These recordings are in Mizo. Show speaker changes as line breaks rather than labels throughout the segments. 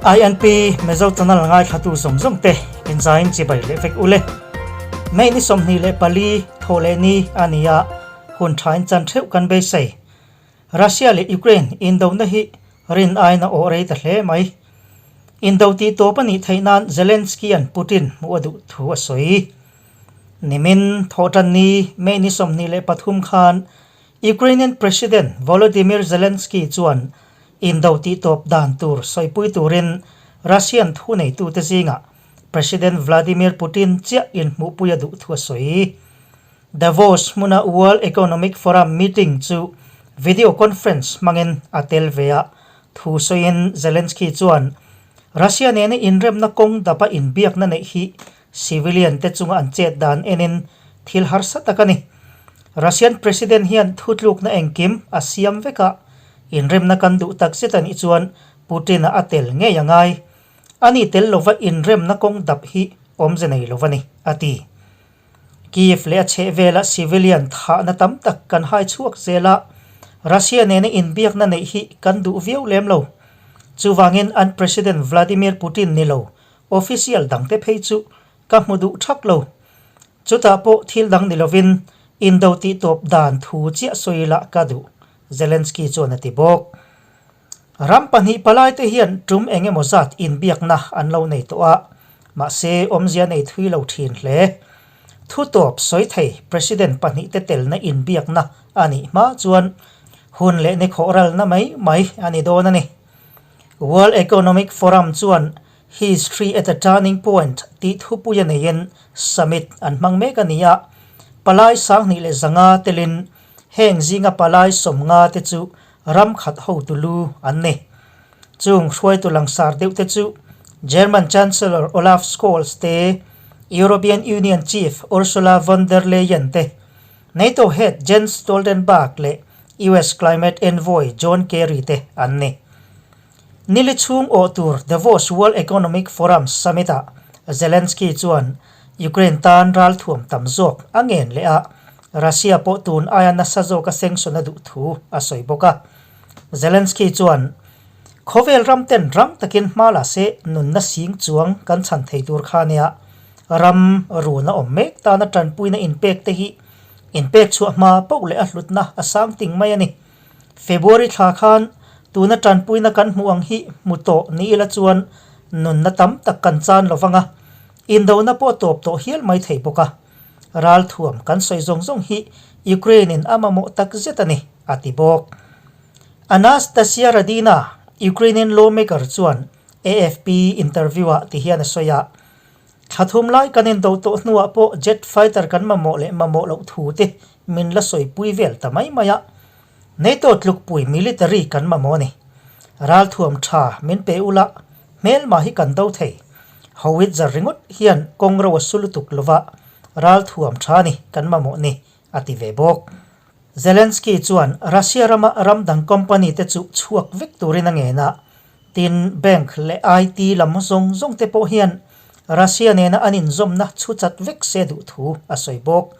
INP Mizo Channel ngaithlatu zawng zawng te inzain chibai leh vek ule. May ni 24 Thawhlehni a ni a, hun thain chan theuh kan beisei. Russia leh Ukraine indona hi rin aiin a awh rei ta hle mai. Indo tih tawp a nih theih nan Zelensky-a'n Putin hmuh a duh thu a sawi. Nimin Thawhtanni May ni 23 khan Ukrainian President Volodymyr Zelensky chuan indo tih tawp dan tur sawipui turin Russian thuneitute zingah President Vladimir Putin chiah inhmuhpui a duh thu a sawi. Davos hmuna World Economic Forum meeting chu video conference hmangin a tel ve a, thu sawiin Zelensky chuan Russia nena inremna kawng dapa inbiakna neih hi civilian te chunga an chet dan enin thil harsa tak a ni. Russian President hian thutlukna engkim a siam vek a, inremna kan duh takzet a nih chuan Putin-a a tel ngei a ngai. Ani tel lova inremna kawng dap hi awmze nei lo a ni, a ti. Kyiv leh a chhehvela civilian thahna tam tak kan hai chhuak zel a, Russia nena inbiakna neih hi kan duh viau lem lo. Chuvangin an President Vladimir Putin ni lo, official dangte phei chu ka hmu duh thak lo. Chutah pawh thil dang ni lovin indo tihtawp dan thu chiah sawi lah ka duh, Zelensky chuan a ti bawk. Ram pahnih palaite hian tum eng emaw zat inbiakna an lo nei tawh a, mahse awmzia nei thui lo thin hle. Thu tawp sawi thei President pahnihte telna inbiakna a nih hma chuan hun leh ni khawh ralna mai mai a ni dawn a ni. World Economic Forum chuan History at a Turning Point tih thupuia neiin summit an hmang mek a ni a, palai 2500 telin heng zinga palai 50 te chu ram khat hotu lu an ni. Chung hruaitu langsar deuh te chu German Chancellor Olaf Scholz te, European Union Chief Ursula von der Leyen te, NATO head Jens Stoltenberg leh US Climate Envoy John Kerry te an ni. Nili chhung awh tur Davos World Economic Forum Summit-ah Zelensky chuan Ukraine tan ralthuam tam zawk a ngen leh a, Russia pawh tun aia nasa zawka sanction a duh thu a sawi bawk a. Zelensky chuan, Khawvel ram ten rang takin hma la se nunna sing chuang kan chhan thei tur kha nia, ram run a awm mek tana tanpuina inpek te hi inpek chhuah hma poh leh a hlutna a sang ting mai a ni. February thla khan tuna tanpuina kan hmuh ang hi hmu tawh ni ila chuan nunna tam tak kan chan lo vang a, indona pawh a tawp tawh hial mai thei bawk a. Ralthuam kan sawi zawng zawng hi Ukraine in a mamawh tak zet a ni, a ti bawk. Anastasia Radina, Ukrainian lawmaker chuan AFP interview-ah ti hian a sawi a, Thla thum lai kan indo tawh hnuah pawh jet fighter kan mamawh leh mamawh loh thu te min la sawipui vel ta mai mai a. NATO tlukpui military kan mamawh a ni. Ralthuam tha min pe ula, hmelma hi kan do thei. Howitzer ringawt hian kawng ro a su lutuk lova, ralthuam tha ni kan mamawh ni, a ti ve bawk. Zelensky chuan Russia rama ram dang company te chu chhuak vek turin a ngen a, tin bank leh IT lam zawng zawng te pawh hian Russia nena an inzawmna chhu chat vek se duh thu a sawi bawk.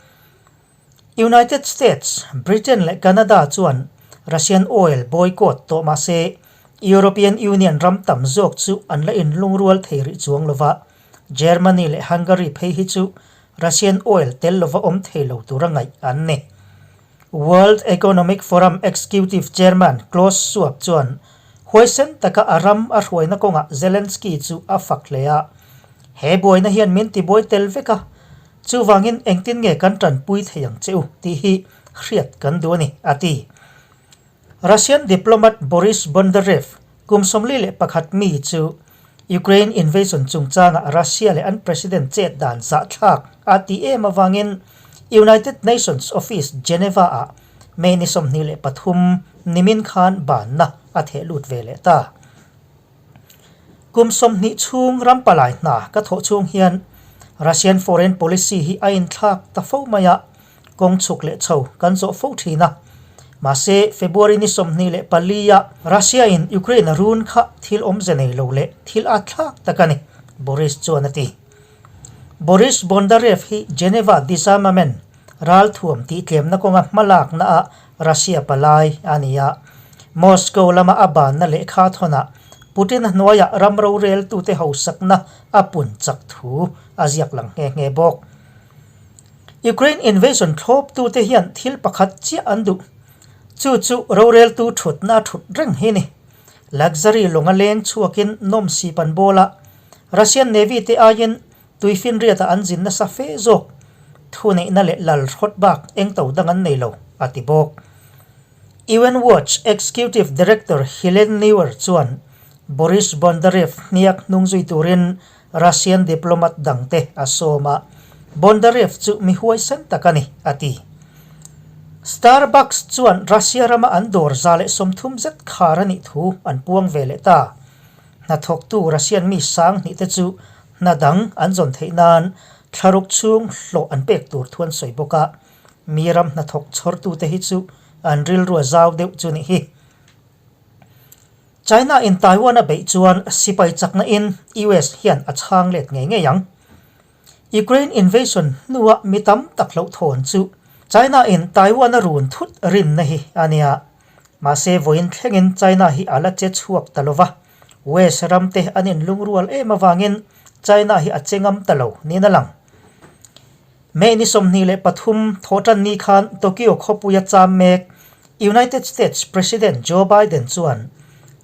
United States, Britain leh Canada chuan Russian oil boycott tawh mah se European Union ram tam zawk chu an la inlungrual thei rih chuang lova, Germany leh Hungary phei hi chu Russian oil tel lova awm thei lo tura ngaih an ni. World Economic Forum Executive Chairman Klaus Schwab chuan huaisen taka a ram a hruaina kawngah Zelensky chu a fak hle a, He buaina hian min tibuai tel vek a, Chuvangin engtin nge kan tanpui thei ang che u tih hi hriat kan duh a ni, a ti. Russian diplomat Boris Bondarev, kum 41 mi chu Ukraine invasion chungchangah Russia leh an president chet dan zahthlak a tih em avangin United Nations Office Geneva-ah May ni 23 nimin khan banna a theh lut ve leh ta. Kum 20 chhung ram palai hna ka thawh chhung hian Russian foreign policy hi a inthlak ta fo mai a, kawng chhuk leh chho kan zawh fo thin a. Mahse, February ni 24 ah Russia in Ukraine a run kha thil awmze nei lo leh thil a thlak tak a ni, Boris chuan a ti. Boris Bondarev hi Geneva disarmament ralthuam tihtlemna kawnga hmalakna ah Russia palai a ni a, Moscow lama a banna lehkha thawnah Putin-a hnuaiah ram roreltute hausakna a pun chak thu a ziak lang nghe nghe bawk. Ukraine invasion thlawptute hian thil pakhat chiah an duh. Chu chu roreltu thutna a thut reng hi ni. Luxury lawnga leng chhuakin nawm sip an bawl a, Russian Navy te aiin tuifinriata an zin nasa fe zawk. Thuneihna leh lal hrawt bak eng to dang an nei lo, a ti bawk. UN Watch Executive Director Helen Neuer chuan Boris Bondarev hniak hnung zui turin Russian diplomat dangte a sawm a, Bondarev chu mi huaisen tak a ni, a ti. Starbucks chuan Russia rama an dawr 130 zet khar a nih thu an puang ve leh ta. Hnathawktu Russian mi sang hnihte chu hna dang an zawn theih nan thlaruk chhung hlawh an pek tur thu an sawi bawk a, mi ram hnathawk chhawrtute hi chu an rilru a zau deuh chu nih hi. China in Taiwan a beih chuan sipai chakna in US hian a chhang let ngei ngei ang. Ukraine invasion hnua mi tam tak hlauhthawn chu China in Taiwan a run thut rinna hi a nia. Mahse vawiin thlengin China hi a la che chhuak ta lova, West ram te an inlungrual em avangin China hi a che ngam ta lo niin a lang. May ni 23 thawhtan ni khan Tokyo khawpuia cham mek United States President Joe Biden chuan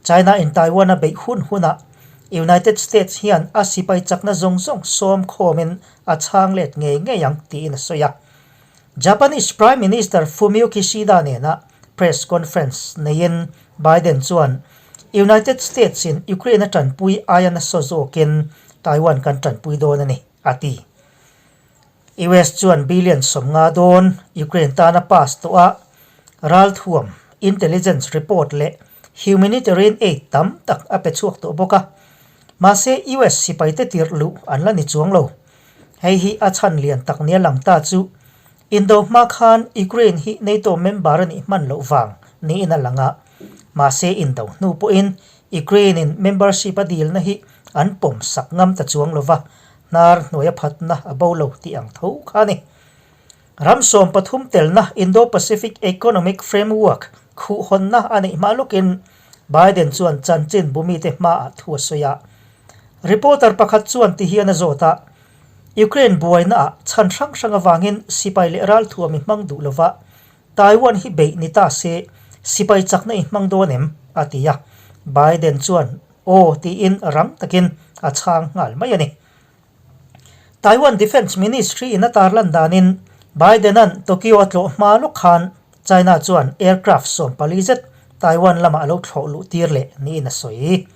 China in Taiwan a beih hun hunah United States hian a sipai chakna zawng zawng sawm khawmin a chhang let ngei ngei ang tiin a sawi a. Japanese Prime Minister Fumio Kishida nena press conference neiin Biden chuan United States in Ukraine a tanpui aia nasa zawkin Taiwan kan tanpui dawn a ni, a ti. US chuan billion 50 dawn Ukraine tana pass tawh a, ralthuam, intelligence report leh humanitarian aid tam tak a pe chhuak tawh bawk a. Mahse US sipaite tirh luh an la ni chuang lo. Hei hi a chhan lian tak nia lang ta chu Indo hma khan Ukraine hi NATO member a nih hman loh vang niin a lang a. Mahse Indo hnu pawhin Ukraine in membership a dilna hi an pawm sak ngam ta chuang lova, Hnar hnuaia phatna a bo lo tih ang tho kha a ni. Ram 13 telna Indo-Pacific Economic Framework khuhhawnna a neih hma lawkin Biden chuan chanchin bumite hmaah thu a sawi a. Reporter pakhat chuan ti hian a zawt a, Ukraine buainaah chhan hrang hrang avangin sipai leh ralthuam i hmang duh lova, Taiwan hi beih ni ta se sipai chakna i hmang dawn em? a ti a. Biden chuan Aw tiin rang takin a chhang nghal mai a ni. Taiwan Defence Ministry in a tarlan danin Biden-a'n Tokyo a tlawh hma lawk khan China chuan aircraft 14 zet Taiwan lamah a lo thlawh luh tir leh niin a sawi.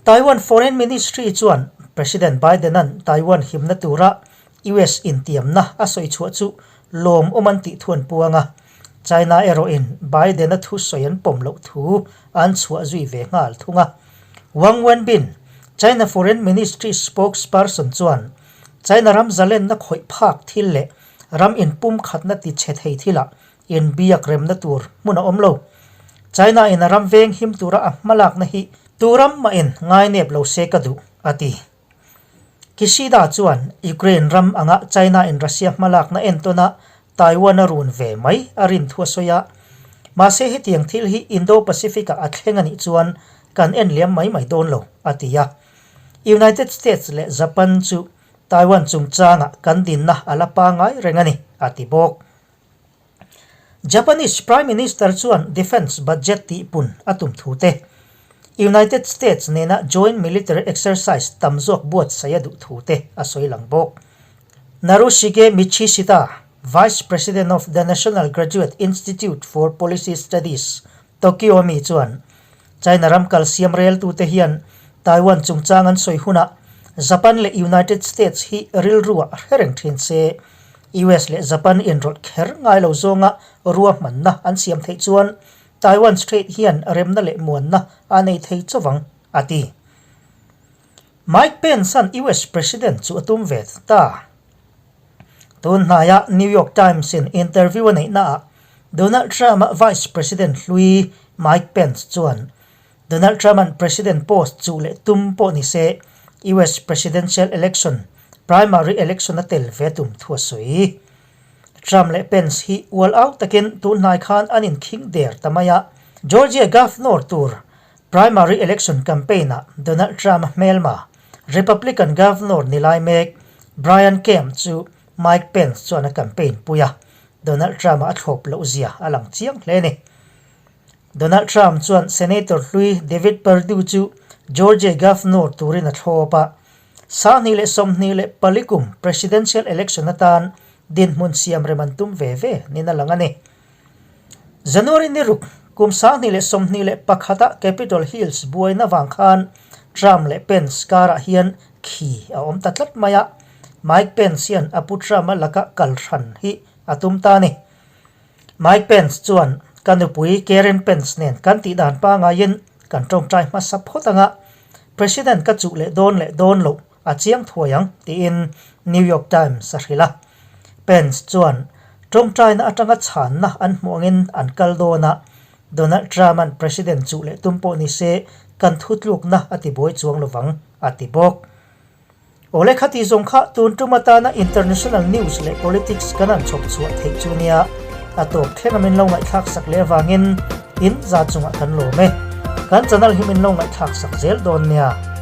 Taiwan Foreign Ministry chuan President Biden-a'n Taiwan himna tura US intiamna a sawi chhuah chu lawmawm an tih thu an puang a, China erawhin Biden-a thu sawi an pawm loh thu an chhuah zui ve nghal thung a. Wang Wenbin, China Foreign Ministry spokesperson chuan China ram zalenna khawih phak thil leh ram inpumkhatna ti chhe thei thilah inbiak remna tur hmun a awm lo. China in a ram veng him tura a hmalakna hi tu ram mahin ngainep lo se ka duh, a ti. Kishida chuan Ukraine ram anga China in Russia hmalakna entawn a Taiwan a run ve mai a rin thu a sawi a. Mahse hetiang thil hi Indo-Pacific ah a thleng a nih chuan kan en liam mai mai dawn lo, a ti a. United States leh Japan chu Taiwan chungchangah kan dinna a la pangai reng a ni, a ti bawk. Japanese Prime Minister chuan defence budget tihpun a tum thu te, United States nena joint military exercise tam zawk buatsaih a duh thu te a sawi lang bawk. Narushige Michishita, Vice President of the National Graduate Institute for Policy Studies, Tokyo mi chuan China ram kal siam reltute hian Taiwan chungchang an sawi hunah Japan leh United States hi rilruah a hre reng thin se. US leh Japan inrawlh kher ngai lo zawnga ruahmanna an siam theih chuan Taiwan Strait hian remna leh muanna a nei thei chawvang, a ti. Mike Pence-a'n US President chu a tum ve ta. Tun hnaia New York Times-in interview a neihnaah Donald Trump-a Vice President hlui Mike Pence chuan Donald Trump-a'n President post chuh leh tum pawh ni se US Presidential Election primary election a tel ve tum thu a sawi. Trump leh Pence hi ual au takin tun hnai khan an inkhing der ta mai a, Georgia Governor tur. Primary election campaign-ah Donald Trump-a hmelma Republican Governor ni lai mek Brian Kemp chu Mike Pence chuan a campaign pui a, Donald Trump-a a thlawp loh zia a lang chiang hle a ni. Donald Trump chuan Senator hlui David Perdue chu Georgia Governor turin a thlawp a, 2024 kum Presidential Election atan dinhmun siam rem an tum ve ve niin a lang a ni. January ni ruk, kum 2021 ah Capitol Hills buaina vang khan Trump leh Pence karah hian khi a awm ta tlat mai a, Mike Pence hian a pu Trump-a laka kal hran hi a tum ta a ni. Mike Pence chuan, Ka nupui Karen Pence nen kan tih dan pangaiin kan tawngtai hmasa phawt anga President ka chuh leh dawn leh dawn loh a chiang thuai ang, tiin New York Times a hrilh a. Pence chuan, Tawngtaina atanga chhanna an hmuh angin an kal dawn a, Donald Trump-a'n President chuh leh tum pawh ni se kan thutlukna a tibuai chuang lovang, a ti bawk. Awle khati zawng kha tun tum atana international news leh politics kan han chhawp chhuah theih chu nia, a tawp thleng a min lo ngaihthlak sak leh avangin in za chungah kan lawm e. Kan channel hi min lo ngaihthlak sak zel dawn nia.